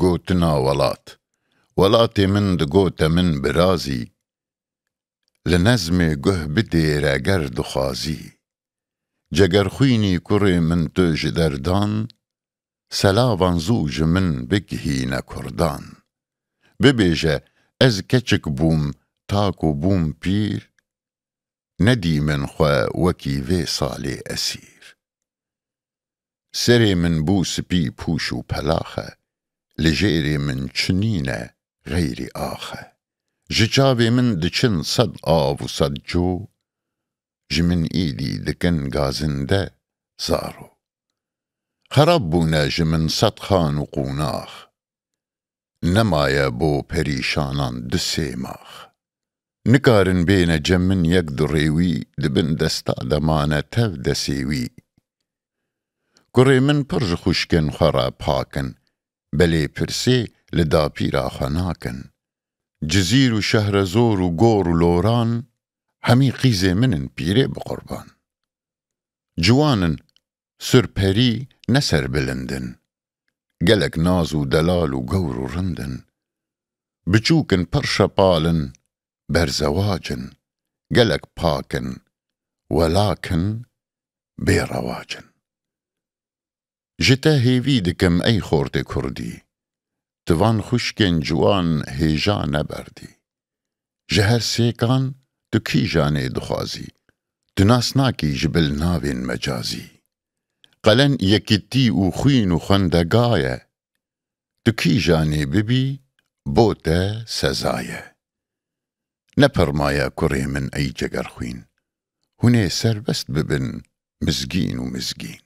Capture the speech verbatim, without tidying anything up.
Gotina welat. Welatê min digote min birazî, li nezmê guh bidêre ger dixwazî. Cegerxwînî kurê min tu ji derdan, selavan zû ji min bigihîne kurdan. Bibêje, ez keçik bûm, ta ku bûm pîr, nedî min xwe wekî vê salê esîr. Serê min bû spî pûş û pelax e, li jêrê min çi nîne xeyrî ax e. Ji çavê min diçin sed av û sed co, ji min êdî dikin gazinde zaro. Xerab bûne ji min sed xan û qûnax, nemaye bo perîşanan du sê max. Nikarin bêne cem min yek du rêwî, di bin desta de mane tev desê wî. Kurê min pir ji xwişkên xwe re pak in, belê pirsê li dapîra xwe nakin. Cizîr û Şehrezor û Gor û Loran, hemî qîzê min in pîrê bi qurban. Ciwan in, surperî ne serbilind in. Gelek naz û delal û gewr û rind in. Biçûk in, pir şepal in, berzewac in. Gelek pak in, welak in, bêrewac in. Ji te hêvî dikim ey xortê kurdî, tu van xwişkên ciwan hêja neberdî. Ji her sêkan tu kîjanê dixwazî, tu nas nakî ji bil navên mecazî. Qelen yekîtî û xwîn û xwendega ye, tu kîjanê bibî bo te seza ye. Nepirmaye kurê min ey cegerxwîn, hûn ê serbest bibin mizgîn û mizgîn.